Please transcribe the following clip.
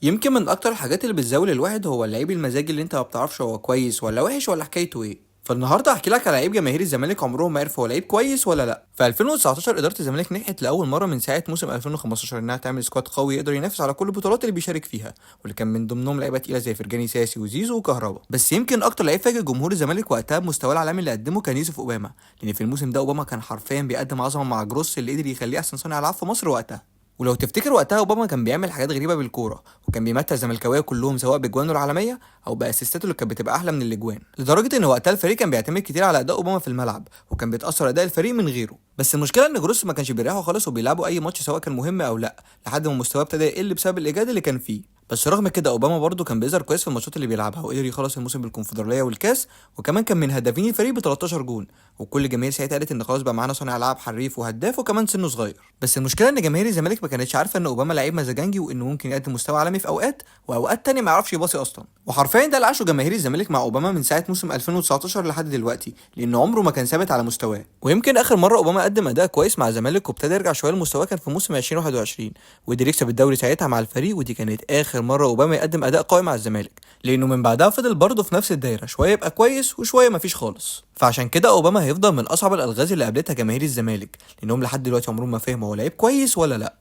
يمكن من اكتر الحاجات اللي بتزاول الواحد هو اللعيب المزاجي اللي انت ما بتعرفش هو كويس ولا وحش ولا حكايته ايه. فالنهارده هحكي لك على لعيب جماهير الزمالك عمرهم ما عرفوا هو لعيب كويس ولا لا. في 2019 ادارة الزمالك نجحت لاول مرة من ساعة موسم 2015 انها تعمل squad قوي يقدر ينافس على كل البطولات اللي بيشارك فيها، واللي كان من ضمنهم لعيبة تقيلة زي فرجاني ساسي وزيزو وكهربا. بس يمكن اكتر لعيب فاجئ جمهور الزمالك وقتها بمستواه العالمي اللي قدمه كان يوسف اوباما، لان في الموسم ده اوباما كان حرفيا بيقدم عظمه مع جروس اللي قدر يخليه احسن صانع العاب في مصر وقتها. ولو تفتكر وقتها اوباما كان بيعمل حاجات غريبة بالكورة، وكان بيمتع الزملكاويه كلهم سواء باجوانه العالمية او باسيستاته اللي كانت بتبقى احلى من الاجوان، لدرجة ان وقتها الفريق كان بيعتمد كتير على اداء اوباما في الملعب، وكان بيتاثر اداء الفريق من غيره. بس المشكلة ان جروس ما كانش بيريحه خالص وبيلعبوا اي ماتش سواء كان مهم او لا، لحد ما مستواه ابتدى يقل بسبب الاجهاد اللي كان فيه. بس رغم كده اوباما برضه كان بيظهر كويس في الماتشات اللي بيلعبها، وقدر يخلص الموسم بالكونفدراليه والكاس، وكمان كان من هدافين الفريق ب 13 جون. وكل الجماهير ساعتها قالت ان خلاص بقى معانا صانع العاب حريف وهداف وكمان سنة صغير. بس المشكلة ان جماهير الزمالك ما كانتش عارفه ان اوباما لعيب مزاجنجي، وانه ممكن يقدم مستوى عالمي في اوقات واوقات تانية ما يعرفش يباصي اصلا. وحرفيا ده اللي عاشه جماهير الزمالك مع اوباما من ساعة موسم 2019 لحد دلوقتي، لان عمره ما كان ثابت على مستواه. ويمكن اخر مرة اوباما قدم اداء كويس مع الزمالك وابتدى يرجع شوية لمستواه كان في موسم 2021، وقدر يكسب الدوري ساعتها مع الفريق، ودي كانت اخر مرة اوباما يقدم اداء قوي مع الزمالك، لانه من بعدها فضل برضه في نفس الدايرة، شوية يبقى كويس وشوية مفيش خالص. فعشان كده اوباما هيفضل من اصعب الالغاز اللي قابلتها جماهير الزمالك، لانهم لحد دلوقتي عمرهم ما فهموا هو لعيب كويس ولا لا.